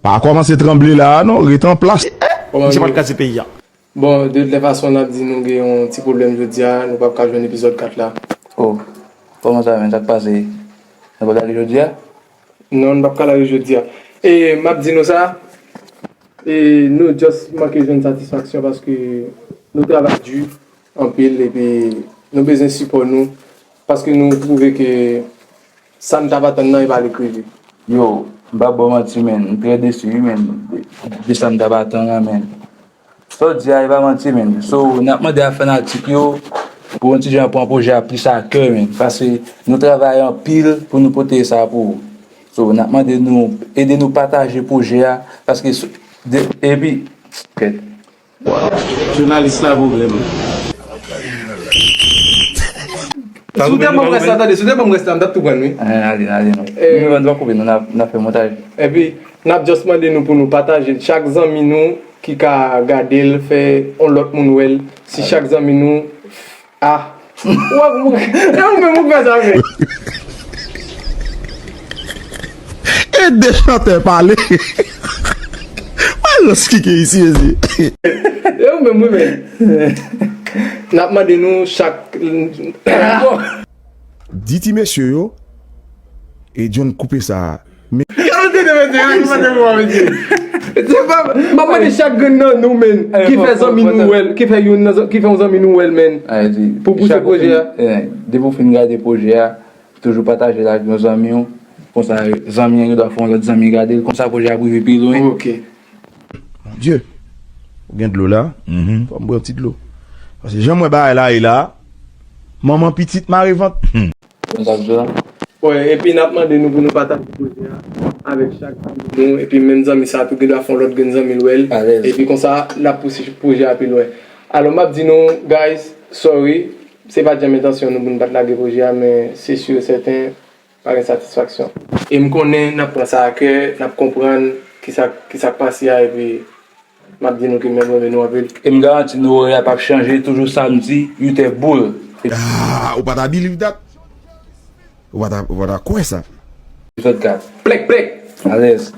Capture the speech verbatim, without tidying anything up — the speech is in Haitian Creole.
Pa kòmanse tranble la a non, ret an plas. Misye pral kraze peyi a. Bon, de tout lè fason, n ap di nou gen yon ti pwoblèm jodi a, nou p ap ka jwenn epizòd kat la. Oh, kòman sa menm, sa k pase? Nou pa ka lage jodi a? Non, nou p ap ka lage jodi a. E m ap di nou sa, e nou just manke jwenn satisfaksyon paske nou travay di anpil epi nou bezwen sipò nou paske nou twouve ke sa n t ap atann nan e pa li k rive. Yo, m p ap ba w manti, menn, m trè desi wi, menn, de sa m t ap atann lan, menn. Sa w di a, e pa manti, menn. So, n ap mande a fanatik yo pou yon ti jan pran pwojè a plis a kè, menn, paske nou travay anpil pou nou pote sa pou ou. So, n ap mande nou, ede nou pataje pwojè a, paske, epi, kèt. Jounalis la pwoblèm. Si w te ban m rès la, tande, si w te ban m rès la, m t ap tou pran l, wi. Ale, ale non. Nimewo an dwa koupe, nou n ap fè montaj. Epi, n ap just mande nou pou nou pataje l. Chak zanmi nou ki ka gade l, fè yon lòt moun wè l. Si chak zanmi nou. Ah! Ou wè, ou menm ou k fè sa, men. Ede chantè pale. Wè lòs ki gen isi, ezi. E ou menm, wi, men. N ap mande nou chak. Di ti mesye yo, e John koupe sa. Gade tete mesye, gade kòman te bon, mesye. Se pa, m ap mande chak grenn nan nou, men, ki fè zanmi nou wè l, ki fè youn nan, ki fè yon zanmi nou wè l, men. Pou pouse pwojè a. Depi w fin gade pwojè a, toujou pataje l ak yon zanmi w. Konsa, zanmi an gen dwa fè yon lòt zanmi gade l. Konsa, pwojè a ap rive pi lwen. Ok. Mon Dieu, ou gen dlo la? Fò m bwè yon ti dlo. Paske jan m wè bagay la ye la, manman pitit mare vant. Konsa, pwojè a. Wè, epi n ap mande nou pou nou pataje pwojè a avèk chak zanmi nou, epi menm zanmi sa a tou gen dwa fè yon lòt grenn zanmi l wè l. Epi konsa, l ap pouse pwojè a pi lwen. Alò, m ap di nou, guys, sorry, se pa t janm entansyon nou pou n pa t lage pwojè a, men se si e sèten, pa gen satisfaksyon. E m konnen n ap pran sa a kè, n ap konprann kisa, kisa k pase a, epi m ap di nou ke m renmen nou anpil. E m garanti nou orè a p ap chanje, toujou samdi, uit è boul. Ah, ou pa ta believe that? Ou pa ta, ou pa ta kwè sa? Epizòd kat. Plèk, plèk! Alèz.